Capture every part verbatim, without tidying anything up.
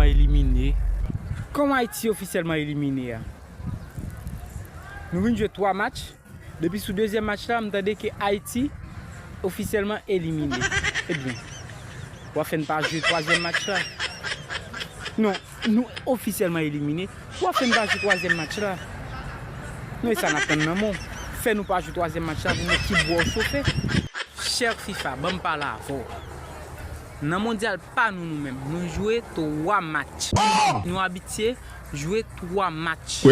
Elimine. Kòman Ayiti ofisyèlman elimine a? Nou vin jwe twa match. Depi sou dezyèm match la, m tande ke Ayiti ofisyèlman elimine. Ebyen, w ap fè n pa jwe twazyèm match la? Non, nou ofisyèlman elimine. W ap fè n pa jwe twazyèm match la? Non, e sa n ap tann nan men w. Fè nou pa jwe twazyèm match la pou nou ki bò w chofe. Chè fifa, ban m pale avè w. Nan mondyal pa nou, nou menm, nou jwe twa match. Nou abitye jwe twa match.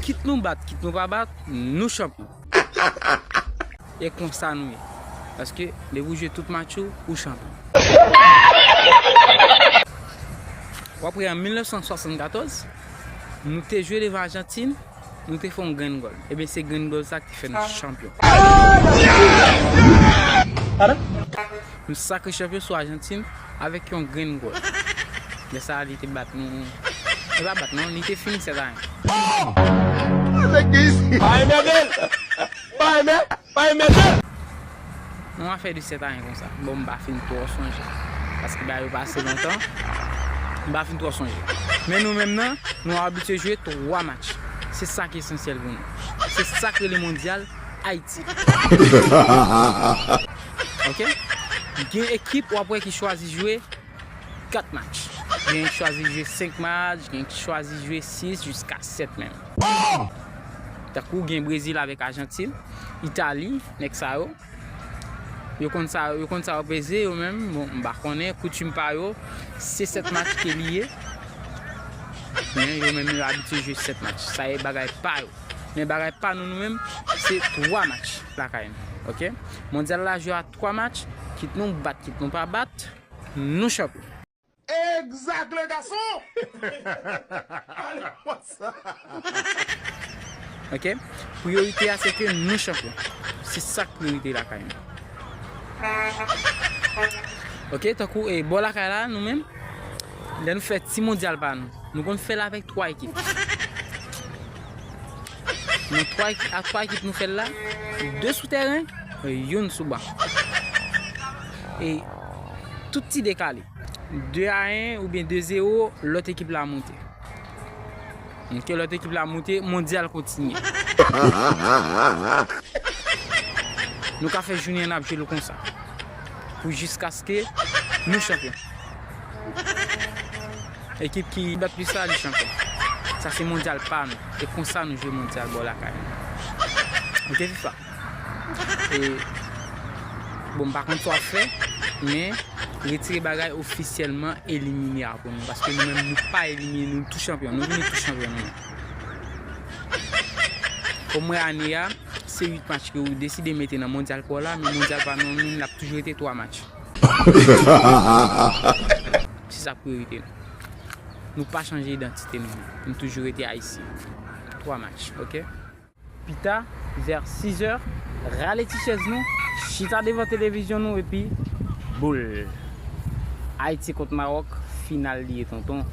Kit nou bat, kit nou pa bat, nou chanpyon. E konsa nou ye. Paske depi w jwe tout match ou, ou chanpyon. W ap wè an mil nèf san swasannkatòz, nou te jwe devan Ajantin, nou te fè yon grenn gòl. Ebyen, se grenn gòl sa ki te fè nou chanpyon. Nou sakre chanpyon sou Ajantin avèk yon grenn gòl. Lè sa a, li te bat nou. Li pa bat non, li te fini sèt a yen. Pa enmède l! Pa enmè! Pa enmède l! Yon afè de sèt a yen konsa. Bon, m pa fin twò sonje. Paske bagay yo pase lontan. M pa fin twò sonje. Men nou menm nan, nou abitye jwe twa match. Se sa ki esansyèl pou nou. Se sa k rele mondyal Ayiti. Ok? Gen ekip w ap wè ki chwazi jwe kat match. Gen ki chwazi jwe senk match, gen ki chwazi jwe sis jiska sèt menm. Tankou gen Brezil avèk Ajantin, Itali, nèg sa yo. Yo konn sa, yo konn sa yo peze yo menm. Bon, m pa konnen, koutim pa yo, se sèt match ke li ye. Men yo menm yo abitye jwe sèt match. Sa e bagay pa yo. Men bagay pa nou, nou menm, se twa match lakay nou. Ok? Mondyal la jwe a twa match, kit nou bat, kit nou pa bat, nou chanpyon. Exact, le garçon! Ale konsa! Ok? Priyorite a, se ke nou chanpyon. Se sa k priyorite lakay nou. Ok, tankou, e, bò lakay la, nou menm, lè nou fè ti mondyal pa nou, nou konn fè l avèk twa ekip. Nan twa, a twa ekip nou fè l la, de sou tèren, youn sou ban. E tout ti dekale, de a yen oubyen de zewo, lòt ekip la moute. Ok, lòt ekip la moute, mondyal kontinye. Nou ka fè jounen n ap jwe l konsa. Pou jiskaske nou chanpyon. Ekip ki bat plis la, li chanpyon. Sa se mondyal pa nou. E konsa nou jwe mondyal bò lakay nou. Ok, fifa. E, bon, m pa konn sa w ap fè, men retire bagay ofisyèlman elimine a pou nou. Paske nou menm, nou pa elimine, nou tou chanpyon. Nou vini tou chanpyon nou menm. Kòm mwen ane a, se uit match ke ou deside mete nan mondyal pa w la, men mondyal pa nou menm, l ap toujou rete twa match. Se sa priyorite nou. Nou pa chanje idantite nou. Nou toujou rete ayisyen. Twa match, ok? Pita, vè sizè, rale ti chèz nou, chita devan televizyon nou epi boul. Ayiti kont Mawòk, final li ye, tonton.